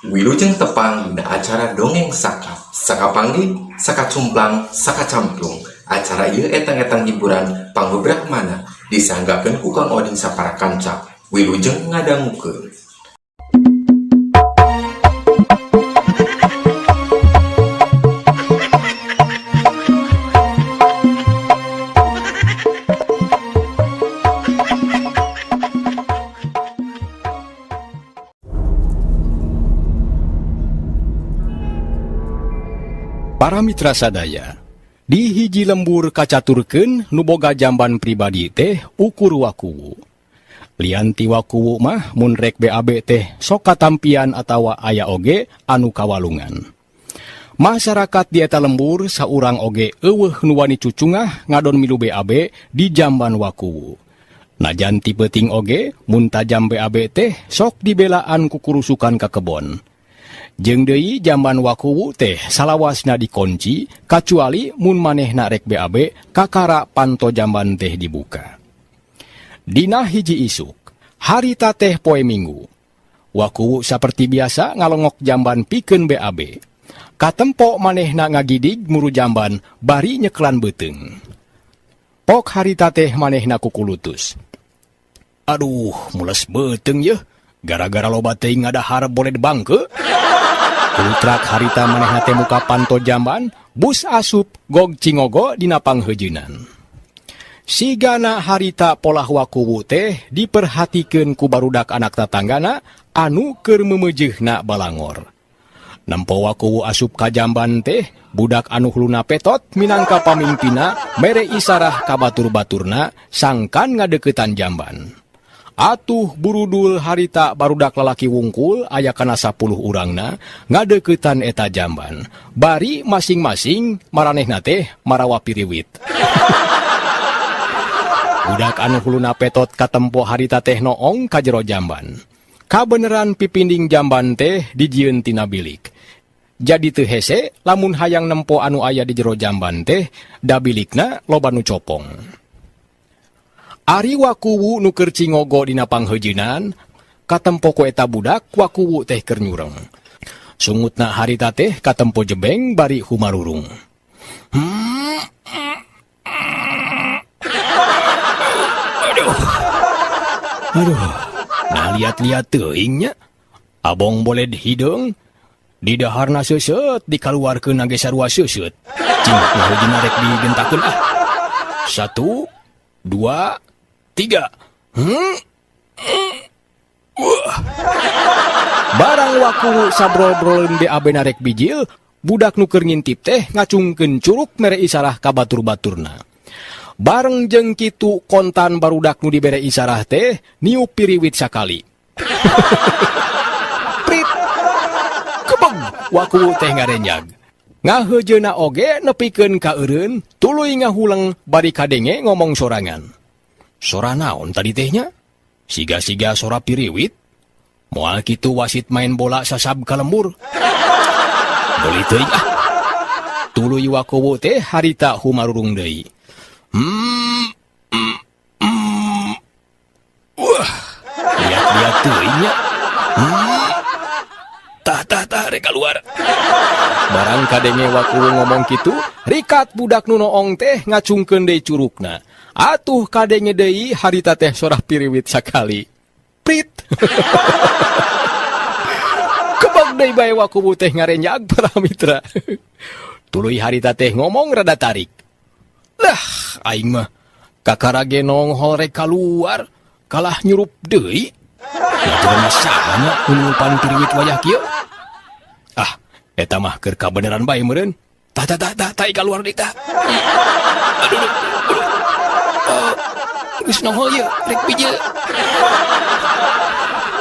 Wilujeng tepang dina acara Dongeng Saka. Sakapanggih, sakacumplang, sakacamplung. Acara ieu etang-etang hiburan pangbebrahmana disanggakeun ku Kang Oding sapara kanca. Wilujeng ngadangukeun. Para mitra sadaya, di hiji lembur kacaturkeun nu boga jamban pribadi teh ukur wakuwu. Lian ti wakuwu mah mun rek BAB teh sok katampian atawa aya oge anu kawalungan. Masyarakat di eta lembur saurang oge euweuh nu wani cucungah ngadon milu BAB di jamban wakuwu. Najan ti peuting oge mun tajam BAB teh sok dibelaan ku kurusukan ka kebon. Jeung deui jamban wakuwu teh salawasna dikunci kacuali mun manehna rek BAB kakara panto jamban teh dibuka. Dina hiji isuk, harita teh poe Minggu. Wakuwu saperti biasa ngalongok jamban pikeun BAB. Katempo manehna ngagidig muru jamban bari nyeklan beuteung. Pok harita teh manehna kukulutus. Aduh, mules beuteung yeuh. Gara-gara loba teuing ngadahar boled bangke. Kulutrak harita manehna teh muka panto jamban, bus asup gog cingogo dina pangheujeunnan. Sigana harita polah wakuwu teh diperhatikeun ku barudak anak tatanggana anu keur meumeujeuna balangor. Nempo wakuwu asup ka jamban teh, budak anu huluna petot minangka pamingpina mere isarah ka batur-baturna sangkan ngadeukeutan jamban. Atuh burudul harita barudak lalaki wungkul aya kana 10 urangna ngadeuketan eta jamban. Bari masing-masing maranehna teh marawa piriwit. Budak anu huluna petot katempo harita teh noong ka jero jamban. Kabeneran pipinding jamban teh dijieun tina bilik. Jadi teu hese lamun hayang nempo anu aya di jero jamban teh da bilikna loba nu copong. Ari wakuwu nu keur cingogo dina pangheujeunnan, katempo ku eta budak wakuwu teh keur nyureng. Sungutna harita teh katempo jebeng bari humarurung. Aduh. Aduh. Nah liat-liat teuing nya. Abong boled hideung, di daharna seuseut dikaluarkeun ge sarua seuseut. Cing ngahujeunna rek digentakeun ah. 1, 2, 3. Wah. Barang waku sabrol-broleun BAB narek bijil, budak nu keur ngintip teh ngacungkeun curuk mere isarah ka batur-baturna. Bareng jeung kitu kontan barudak nu dibere isarah teh niup piriwit sakali. Prit. Kebeng waku teh ngarenjag. Ngaheujeuna oge nepikeun ka eureun, tuluy ngahuleng bari kadenge ngomong sorangan. Sora naon tadi tehnya? Siga-siga sora piriwit. Moal kitu wasit main bola sasab ka lembur. Beuli teuing ah. Tuluy wakuwu teh harita humarurung deui. Wah, lihat-lihat teuing nya. Tah, tah, tah, rek keluar. Barang kadenge wakuwu ngomong kitu, rikat budak nu noong teh ngacungkeun deui curukna. Atuh kadenge deui harita teh sora piriwit sakali. Prit. Kebeg deui bae wakuwu teh ngarenjag para mitra. Tuluy harita teh ngomong rada tarik. Lah, aing mah kakara ge nonghol rek kaluar, kalah nyurup deui. Nah, saha nya nu nyurupan piriwit wayah kieu? Ah, eta mah keur kabeneran bae meureun. Tah, tah, tah, tah, tah, kaluar deui tah. Aduh, aduh, aduh. Oh, geus nongol ieu, rek bijil.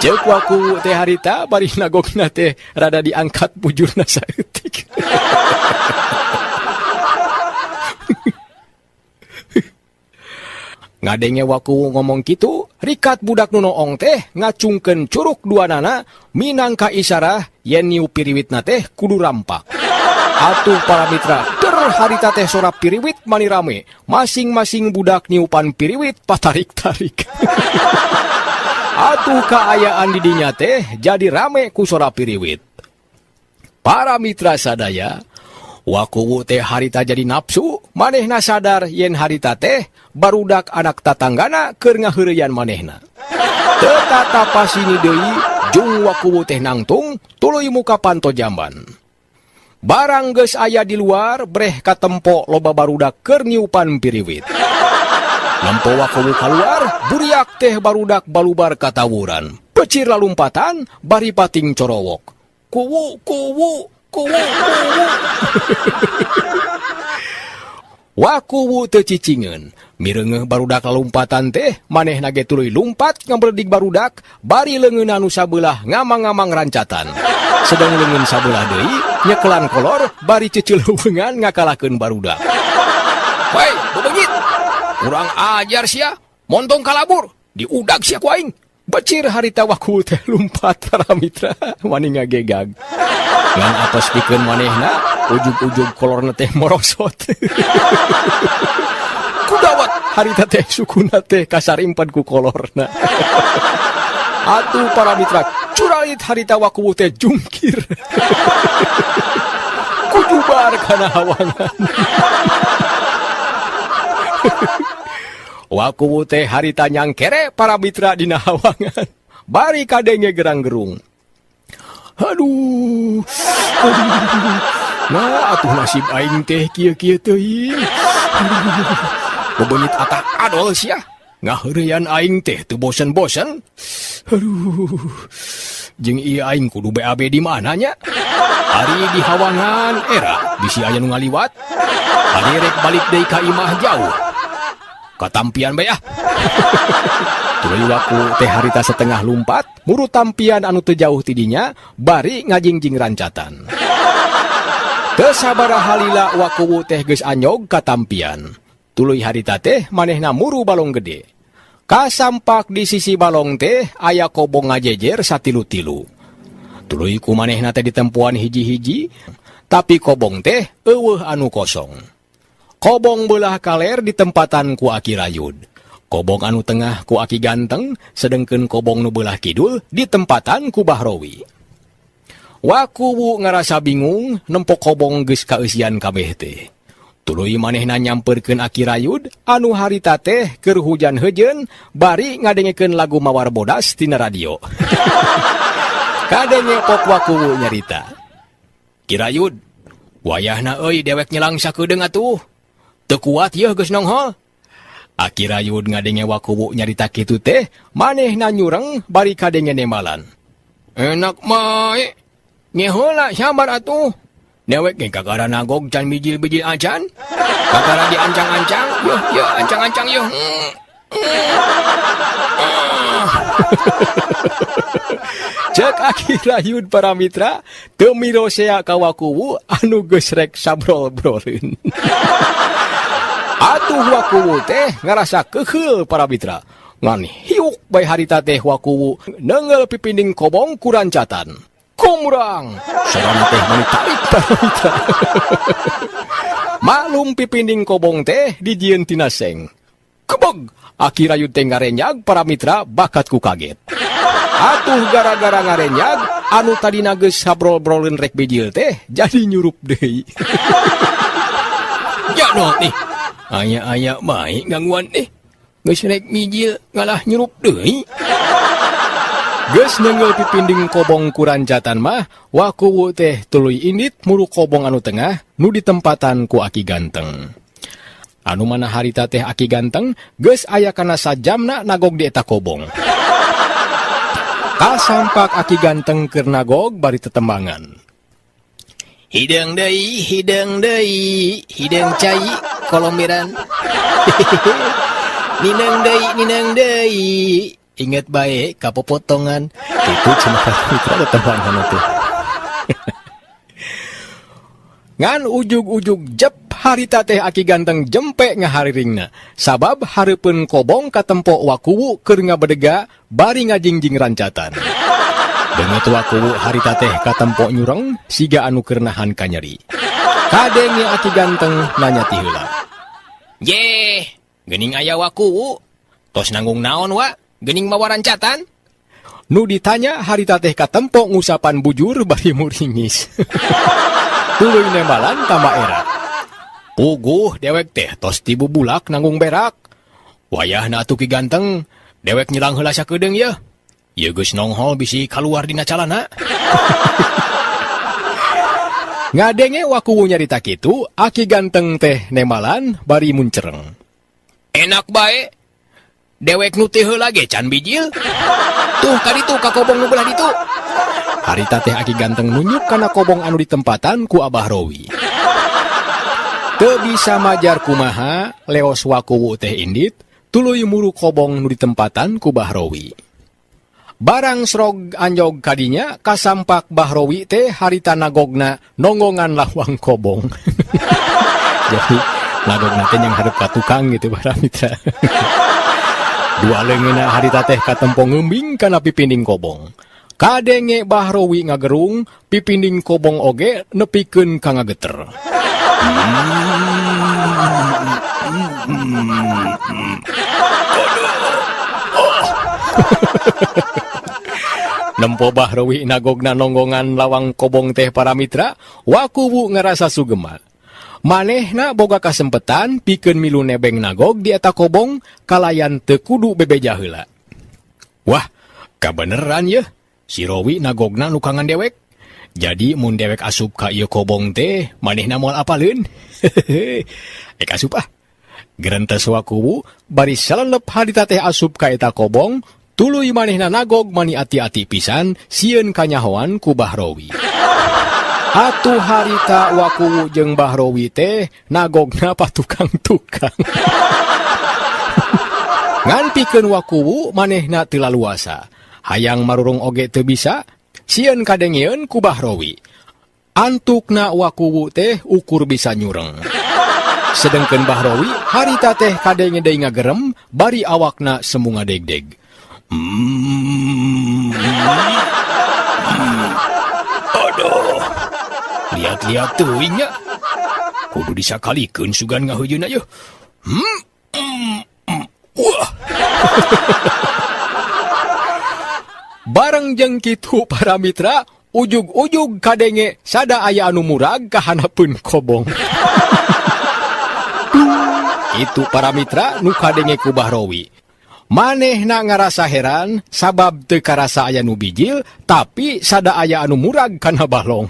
Ceuk waku teh harita bari nagogna teh rada diangkat bujurna saeutik. Ngadenge waku ngomong kitu, rikat budak nu noong teh ngacungkeun curuk duanana minangka isarah yen niu piriwitna teh kudu rampak. Atuh para mitra, der harita teh sora piriwit mani rame, masing-masing budak niupan piriwit patarik-tarik. Atuh kaayaan didinya teh jadi rame ku sora piriwit. Para mitra sadaya, Wakuwu teh harita jadi nafsu, manehna sadar yen harita teh barudak anak tatanggana keur ngaheureyan manehna. Teu tatapa sini deui jung Wakuwu teh nangtung tuluy muka panto jamban. Barang geus aya di luar breh katempo loba barudak keur niupan piriwit. Nempo Wakuwu kaluar, buriak teh barudak balubar katawuran. Pecir lalumpatan bari pating corowok. Kuwu kuwu kuwu kuwu. Wakuwu teu cicingeun, mireungeuh barudak lalumpatan teh manehna ge tuluy lumpat ngaberdig barudak bari leungeunna nu sabelah ngamang-ngamang rancatan. Sedang leungeun sabelah deui nyekelan kolor bari ceceuleuweungan ngakalahkeun barudak. Woi, bebeungit. Kurang ajar sia, montong kalabur, diudag sia ku aing. Becir harita Wakuwu teh lumpat para mitra mani ngagegag. Ngan atos pikeun manehna, ujug-ujug kolorna teh morosot. Kudawat harita teh sukuna teh kasarimpan ku kolorna. Atuh para mitra, curalit harita Wakuwu teh jungkir. Kujubar kana hawangan. Wakuwu teh harita nyangkere para mitra dina hawangan. Bari kadenge gerang-gerung. Aduh, aduh. Nah, atuh nasib aing teh kieu-kieu teuing. Bebeungit atah adol sia. Ngaheureyan aing teh teu bosen-bosen. Aduh. Jeung ieu aing kudu BAB di mana nya? Ari di hawangan era bisi aya nu ngaliwat. Ari rek balik deui ka imah jauh. Katampian bae ah. Tuluy Waku teh harita setengah lumpat, muru tampian anu teu jauh tidinya, bari ngajingjing rancatan. Teu sabaraha lila Wakuwu teh geus anyog ka tampian. Tuluy harita teh manehna muru balong gede. Kasampak di sisi balong teh aya kobong ngajejer satilu-tilu. Tuluy ku manehna teh ditempuan hiji-hiji, tapi kobong teh eueuh anu kosong. Kobong belah kaler ditempatan ku Aki Rayud. Kobong anu tengah ku Aki Ganteng, sedengkeun kobong nu belah kidul ditempatan ku Bahrowi. Wakuwu ngarasa bingung nempo kobong geus kaeusian kabeh teh. Tuluy manehna nyamperkeun Aki Rayud anu harita teh keur hujan heujeun bari ngadengekeun lagu Mawar Bodas tina radio. Kadenge pok Wakuwu nyarita. Ki Rayud, wayahna euy dewek nyelang sakedeung atuh. Teu kuat yeuh geus nonghol. Aki Rayud ngadenge Wakuwu nyarita kitu teh, manehna nyureng bari kadenge nemalan. Enak mae. Ngeheula sabar atuh. Dewek ge kakara nagog can bijil-bijil acan. Kakara diancang-ancang, yeuh yeuh ancang-ancang yeuh. Cek Aki Rayud para mitra, teu mirosea ka Wakuwu anu geus rek sabrol-broleun. Atuh Wakuwu teh ngarasa keheul para mitra. Ngan hiuk bae harita teh Wakuwu neunggeul pipinding kobong ku rancatan. Kumurang, sorana teh mani tarik para mitra. Maklum pipinding kobong teh dijieun tina seng. Kebeg, Aki Rayud teh ngarenyag para mitra bakat ku kaget. Atuh gara-gara ngarenyag, anu tadina geus sabrol-broleun rek bijil teh jadi nyurup deui. Ya no nih, aya-aya bae gangguan teh. Geus rek mijil ngalah nyurup deui. Geus neunggeul pipinding kobong ku rancatan mah, Wakuwu teh tuluy indit muru kobong anu tengah nu ditempatan ku Aki Ganteng. Anu mana harita teh Aki Ganteng geus aya kana sajamna nagog di eta kobong. Kasampak Aki Ganteng keur nagog bari tetembangan. Hideung deui, hideung deui, hideung cai kolombiran. Nineung deui, nineung deui, inget bae kapopotongan. Kitu cenah mitra tetembangan teh. Ngan ujug-ujug jep harita teh Aki Ganteng jempe ngahariringna. Sabab hareupeun kobong katempo Wakuwu keur ngabedega bari ngajingjing rancatan. Beungeut Wakuwu harita teh katempo nyureng siga anu keur nahan kanyeri. Kadenge Aki Ganteng nanya ti heula. Yeh, geuning aya Wakuwu. Tos nanggung naon wa? Geuning mawa rancatan? Nu ditanya harita teh katempo ngusapan bujur bari muringis. Tuluy nembalan tambah era. Puguh dewek teh tos tibubulak nanggung berak. Wayahna atuh Ki Ganteng, dewek nyelang heula sakedeung yeuh. Ieu geus nonghol bisi kaluar dina calana. Ngadenge Wakuwu nyarita kitu, Aki Ganteng teh nembalan bari muncereng. Enak bae. Dewek nu teu heula ge can bijil. Tuh ka ditu ka kobong nu belah ditu. Harita teh Aki Ganteng nunjuk kana kobong anu ditempatan ku Abah Rowi. Teu bisa majar kumaha, leos Wakuwu teh indit, tuluy muru kobong nu ditempatan ku Bah Rowi. Barang srog anjog kadinya, kasampak Bah Rowi teh harita nagogna nonggongan lawang kobong. Jadi nagogna teh yang hadep ka tukang gitu, para mitra. Dua leungeunna harita teh katempo ngeumbing kana pipinding kobong. Kadenge Bah Rowi ngagerung, pipinding kobong oge nepikeun ka ngageter. Nempo Bah Rowi nagogna nonggongan lawang kobong teh, para mitra, Wakuwu ngerasa sugema. Manehna boga kasempetan pikeun milu nebeng nagog di eta kobong kalayan teu kudu bebeja heula. Wah, kabeneran yeuh, si Rowi nagogna nukangan dewek. Jadi mun dewek asup ka ieu kobong teh, manehna moal apaleun. Ek asup ah. Gerentes Wakuwu bari salenep harita teh asup ka eta kobong, tuluy manehna nagog mani ati-ati pisan sieun kanyahoan ku Bah Rowi. Atuh harita Wakuwu jeung Bah Rowi teh nagogna patukang-tukang. Ngan pikeun Wakuwu manehna teu laluasa. Hayang marurung oge teu bisa, sieun kadengeun ku Bah Rowi. Antukna Wakuwu teh ukur bisa nyureng. Sedengkeun Bah Rowi harita teh kadenge deui ngagerem bari awakna semu ngadegdeg. Aduh. Lihat-lihat teuing nya. Kudu disakalikeun sugan ngaheujeuna yeuh. Wah. Bareng jeung kitu, para mitra, ujug-ujug kadenge sada aya anu murag kahanapeun kobong. Itu, para mitra, nu kadenge ku Bah Rowi. Manehna ngarasa heran sabab teu karasa aya nu bijil, tapi sada aya anu murag kana balong.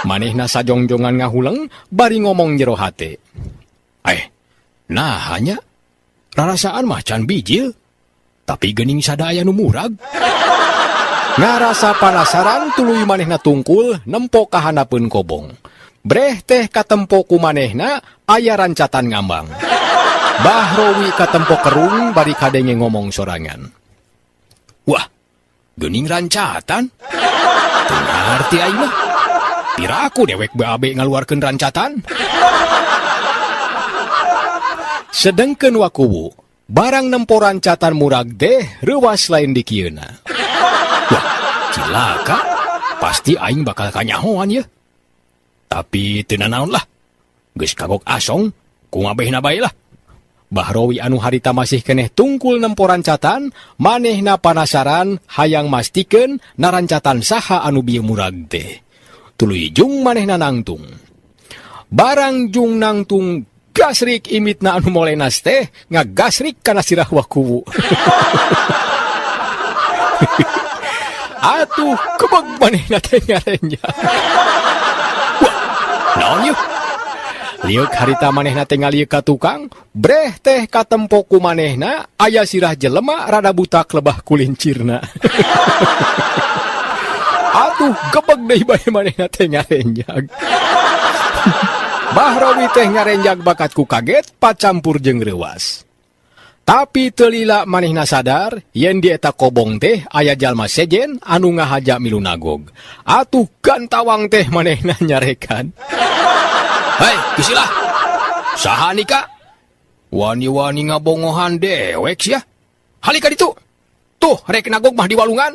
Manehna sajongjongan ngahuleng bari ngomong jero hate. Eh, nah hanya rarasaan mah can bijil, tapi gening sada aya nu murag. Ngarasa panasaran, tuluy manehna tungkul nempo kahanapeun kobong. Breh teh katempo ku manehna aya rancatan ngambang. Bahrowi katempo kerung bari kadenge ngomong sorangan. Wah, gening rancatan? Teu ngarti aing mah. Piraku dewek BAB ngaluarkeun rancatan. Sedengkeun Wakuwu, barang nempo rancatan murag teh reuwas lain dikieuna. Wah, cilaka. Pasti aing bakal kanyahoan ya. Tapi teu nanaon lah. Geus kagok asong, kumabehna bae lah. Bahrowi anu harita masih keneh tungkul nempo rancatan, manehna panasaran hayang mastikeun narancatan saha anu bieu murag teh. Tuluy jung manehna nangtung. Barang jung nangtung, gasrik imitna anu molenas teh ngagasrik kana sirah Wakuwu. Atuh kebeg manehna teh ngarenjang. Wah, naon yeuh? Lieuk harita manehna teh ngalieu ka tukang, breh teh katempo ku manehna aya sirah jelema rada butak lebah kulincirna. Atuh gebeg deui bae manehna teh ngarenjag. Bahrowi teh ngarenjag bakat ku kaget pacampur jeung reuwas. Tapi teu lila manehna sadar yen di eta kobong teh aya jalma sejen anu ngahaja milu nagog. Atuh gantawang teh manehna nyarekan. Hei, kisilah. Saha nika? Wani-wani ngabongohan dewek sia. Hali ka ditu. Tuh, rek nagog mah di walungan.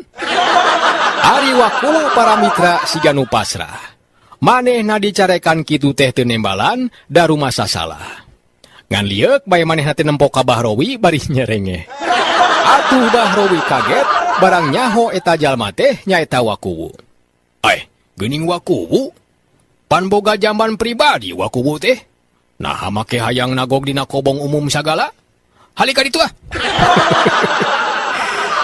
Ari Wakuwu, para mitra, siga nu pasrah. Manehna dicarekan kitu teh teu nembalan da rumasa salah. Ngan lieuk bae manehna teh nempo ka Bahrowi bari nyerenge. Atuh Bahrowi kaget barang nyaho eta jalma teh nyaeta Wakuwu. Eh, geuning Wakuwu? Pan boga jamban pribadi Wakuwu teh. Naha make hayang nagog dina kobong umum sagala? Halik ka ditu ah.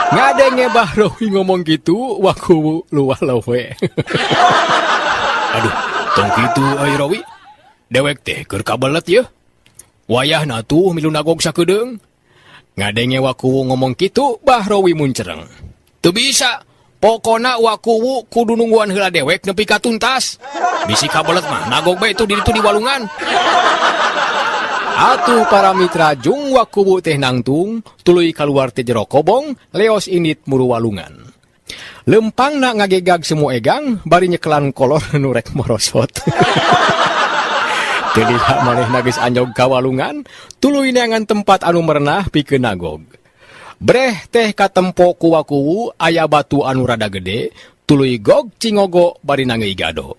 Ngadenge Bahrowi ngomong gitu, Wakuwu luah lewe. Aduh, tong kitu euy Rowi. Dewek teh keur kabelet yeuh. Wayahna tuh milu nagog sakedeung. Ngadenge Wakuwu ngomong kitu, Bahrowi muncereng. Teu bisa. Pokona Wakuwu kudu nungguan heula dewek nepi ka tuntas. Bisi kabelet mah nagog bae tuh di ditu di walungan. Atuh para mitra jung Wakuwu teh nangtung, tuluy kaluar ti jero kobong, leos indit muru walungan. Lempangna ngagegag semu egang, bari nyekelan kolor nu rek morosot. Teu lila manehna geus anjog ka walungan, tuluy neangan tempat anu merenah pikeun nagog. Breh teh katempo ku Wakuwu aya batu anu rada gede, tuluy gog cingogo bari nangeui gado.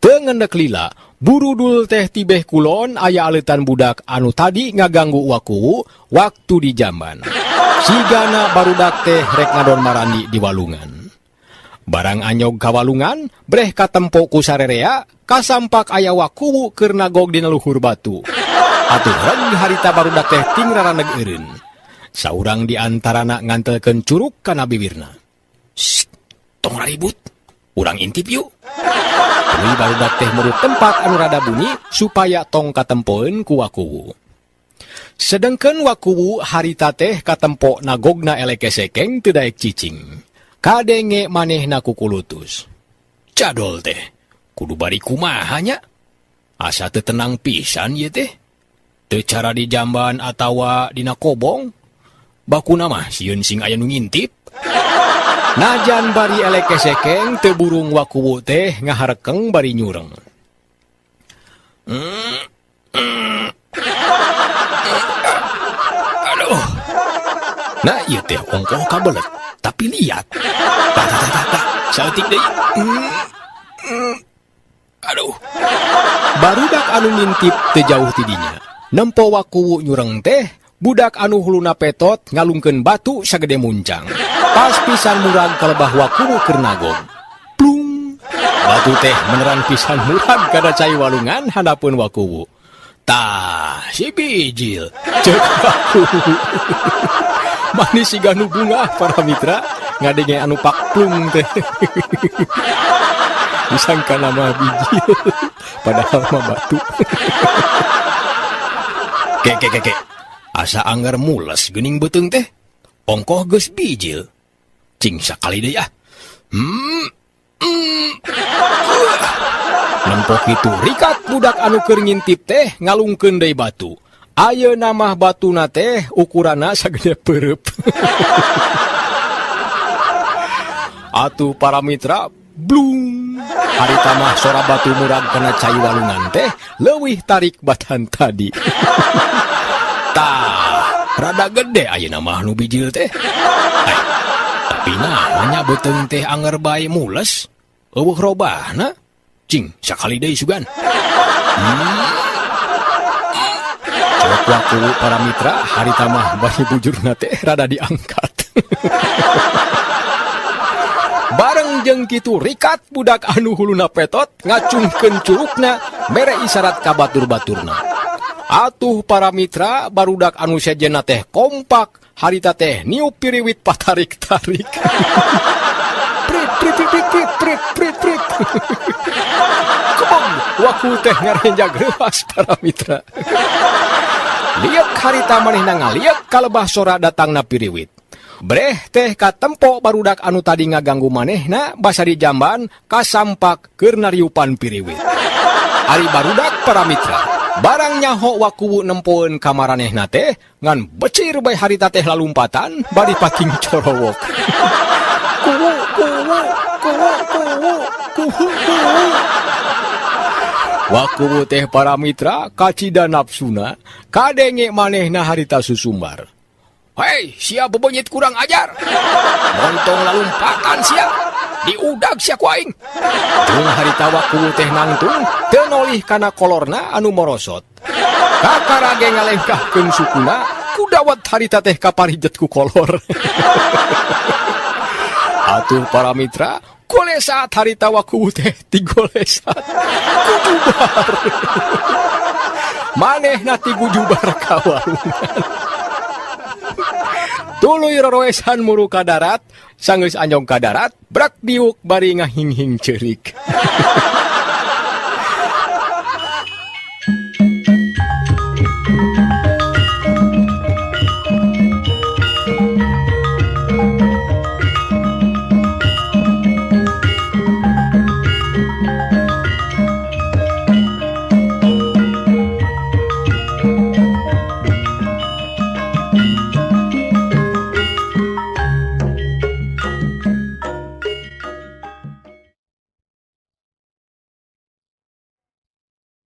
Teu ngendek lila, burudul teh tibeh kulon aya aleutan budak anu tadi ngaganggu Wakuwu waktu di jamban. Sigana barudak teh rek ngadon marandi di walungan. Barang anyog ka walungan, breh katempo ku sarerea, kasampak aya Wakuwu keur nagog dina luhur batu. Atuh reg harita barudak teh ting raraneg eureun. Saurang di antarana ngantelkeun curuk kana bibirna. Sst, tong raribut. Urang intip yuk. Tuluy barudak teh muru tempat anu rada bunyi supaya tong katempoeun ku Wakuwu. Sedengkeun Wakuwu harita teh katempo nagogna eleke sekeng teu daek cicing. Kadenge manehna kukulutus. Cadol teh, kudu bari kumaha nya? Asa teu tenang pisan ieu teh. Teu cara di jamban atawa dina kobong. Bakuna mah sieun sing aya nu ngintip. Najan bari eleke sekeng teu burung Wakuwu teh ngaharekeng bari nyureng. Aduh. Nah ieu teh ongkoh kabelet, tapi liat. Tah tah tah tah, saeutik deui. Aduh. Barudak anu ngintip teu jauh ti dinya. Nempo Wakuwu nyureng teh, budak anu huluna petot ngalungkeun batu sagede muncang. Pas pisan murag kalebah Wakuwu keur nagog. Plung. Batu teh meneran pisan murag kada cai walungan handapeun Wakuwu. Tah, si bijil. Ceuk Wakuwu. Manis siga nu bungah para mitra ngadenge anu pak plung teh. Disangka nama bijil, padahal mah batu. Ke ke ke ke. Asa anggar mules geuning beuteung teh. Ongkoh geus bijil. Cing sakali deui ah. Nempo kitu rikat budak anu keur ngintip teh ngalungkeun deui batu. Ayeuna mah batuna teh ukuranna sagede peureub. Atuh para mitra blung. Harita mah sora batu murag kana cai walungan teh leuwih tarik batan tadi. Tah, rada gede ayeuna mah nu bijil teh. Tapi nah nya beuteung teh anger bae mules. Eueuh robahna. Cing, sakali deui sugan. Cek Wakuwu para mitra harita mah bari bujurna teh rada diangkat. Bareng jeung kitu rikat budak anu huluna petot ngacungkeun curukna mere isyarat ka batur-baturna. Atuh para mitra barudak anu sejenna teh kompak harita teh niup piriwit patarik-tarik. Prit prit prit prit prit prit prit prit. Kebong Wakuwu teh ngarenjag reuas para mitra. Lieuk harita manehna ngaliek kalebah sora datangna piriwit. Breh teh katempo barudak anu tadi ngaganggu manehna basa di jamban kasampak keur nariupan piriwit. Ari barudak para mitra, barang nyaho Wakuwu nempoeun ka maranehna teh ngan becir bae harita teh lalumpatan bari pating corowok. Kuwu kuwu kuwu kuwu kuwu kuwu. Wakuwu teh para mitra kacida nafsuna kadenge manehna harita susumbar. Hei, sia bebenyit kurang ajar. Montong lalumpatan sia. Diudag sia ku aing. Jung harita Wakuwu teh nangtung teu nolih kana kolorna anu morosot. Kakarage ngalengkahkeun sukuna Ku dawet harita teh kaparijet ku kolor. Atuh para mitra, golesat harita wakuwu teh digolesat ku jubar. Manehna ti gujubar ka walungan. Tuluy roroesan muru ka darat, sanggeus anyog ka darat, brak diuk bari ngahinghing ceurik.